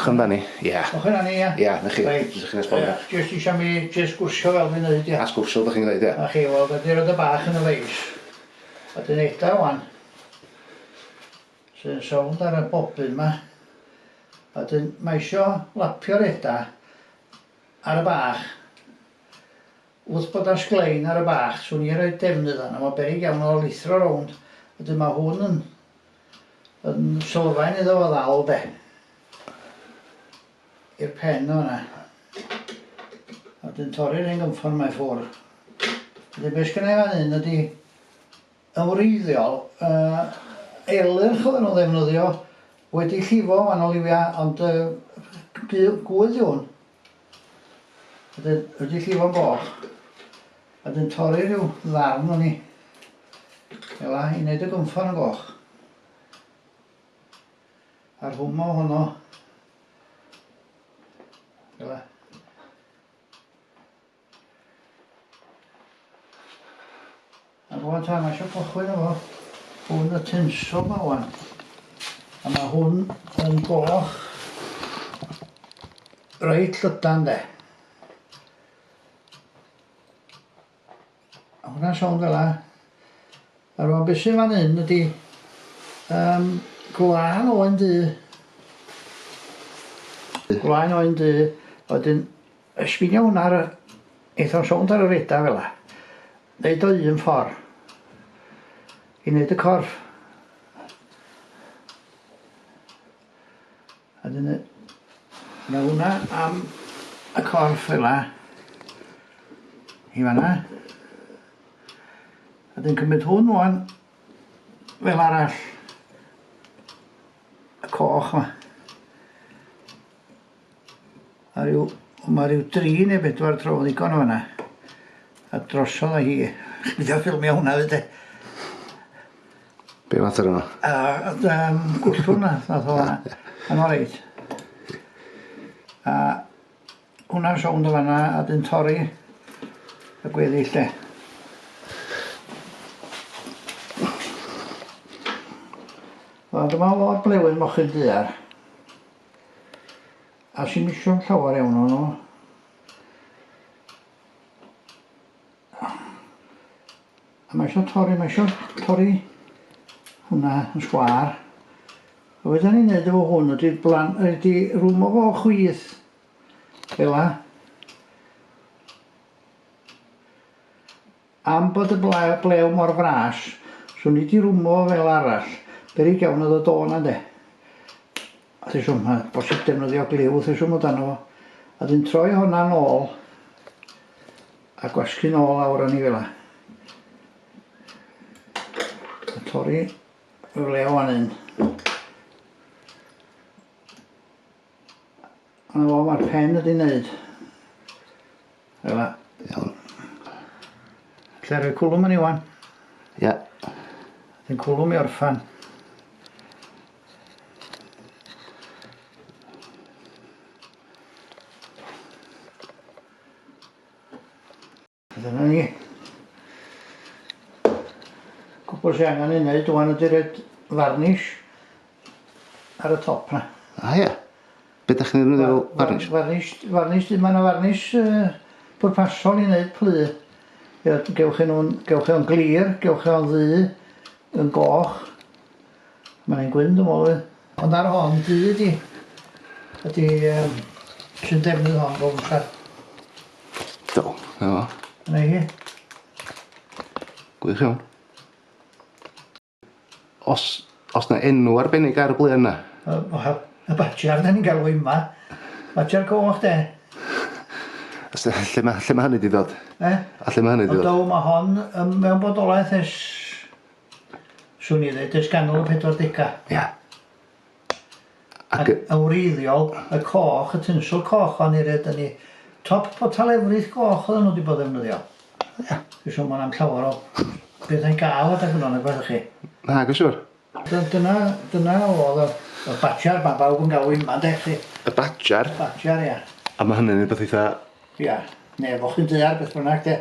Ewch amdani. Ia. Ewch amdani, ia. Ia, 'na chi. Reit. Ydych chi'n esbonio. Jyst eisiau mi jyst gwrsio fel fi'n neud, ia. A sgwrsio ydych chi'n gneud, ia. Na chi, wel, dydy roed y bach yn y feis. A dyn eda wan. Sy'n sownd ar y bobyn ma. A dyn mae isio lapio'r eda ar y bach. Wrth bod ar sglein ar y bach, swn i'n rhoi defnydd arno fo, beryg iawn o lithro rownd. Wedyn mae hwn yn yn sylfaen iddo fo ddal de. I'r pen o fan'na. A wedyn torri'r hen gynffon 'ma i ffwr'. Wedyn be' sgynna i fan 'yn ydi yn wreiddiol yy elyrch oedden nhw'n ddefnyddio wedi llifo wahanol liwia ond yy gu- gwydd 'di hwn. Wedyn wedi llifo'n goch. A wedyn torri rhyw ddarn o'n i fel 'a i neud y gynffon yn goch. A rhwmo honno fel 'a. A rwan ta, mae eisiau cychwyn efo hwn y tinsel ma wan. A mae hwn yn goch reit llydan de. A hwnna'n sownd fel 'a. A rwan beth sy'n fan hyn ydi yym gwlân oen du. Gwlân oen du a wedyn ysbinio hwnna ar y... Eitha sownd ar yr eda fel 'a. Neud o un ffor. I neud y corff. A dyna... Mae hwnna am y corff fel 'a. I fan'na. A dyn cymryd hwn ŵan fel arall. Y coch 'ma. A ryw, mae rhyw dri neu bedwar tro ddigon o fan'na. A drosodd â hi. Chdi o ffilmio hwnna 'fyd de. Be fath ar yno? A yym gwllwng na nath o fan'na. Yn oreit. A hwnna'n sownd o fan'na a dyn torri y gweddill de. Wel dyma fo'r blewyn mochyn duar. A sy'm isio llawer iawn o'n nhw. A mae eisiau torri, mae eisiau torri hwnna yn sgwâr. A be da ni'n neud efo hwn ydy blan, ydy rwmo fo o chwith fel 'a. Am bod y ble- blew mor fras, swn i 'di rwmo fo fel arall. Beryg iawn oedd y do 'na ynde? A theswm, ma' bosib defnyddio gliw theswm o dano fo. A dyn troi honna nôl a gwasgu nôl lawr arni fel 'a. A torri y flew fan hyn. A 'na fo, mae'r pen wedi wneud. Fel 'a. Iawn. Lle rhoi cwlwm yn i wan. Ia. Dyn cwlwm i orffan. Dyna ni. Cwbl sy angen ei wneud wan ydy roid varnish ar y top 'na. A ia? Be dach chi'n ddefnyddio fel varnish? Varnish, varnish, mae yna varnish uh, pwrpasol i wneud plu. Ia, gewch chi nhw'n, gewch chi o'n glir, gewch chi o'n ddu, yn goch. Mae'n un gwyn dwi'n meddwl. Ond ar hon, du ydi, ydi um, sy'n defnydd hon bob amser. Do, na fo. Dyna hi. Gwych iawn. Os, os na enw arbennig ar y blen yna? Wel, y badjar da ni'n galw yma. Badjar coch de. Lle mae, lle mae hynny di ddod? Eh? A lle mae hynny di ddod? Do, mae hon um, mewn bodolaeth ers Swn i ddeud ers ganol y pedwardega. Ia. Ac yn wreiddiol, y coch, y tinsel coch o'n i roid yn 'i top potel Efrith goch oedden nhw wedi bod ddefnyddio. Ia. Dwi'n siŵr ma' 'na'm llawer o bethau'n gael adag hwnnw nag oeddech chi? Nag oes siŵr. Dyna dyna o'dd y y badjar ma' bawb yn galw yma ynde chi. Y badjar? Badjar ia. A ma' hynny'n rwbeth eitha... Ia, neu fochyn daear beth bynnag de.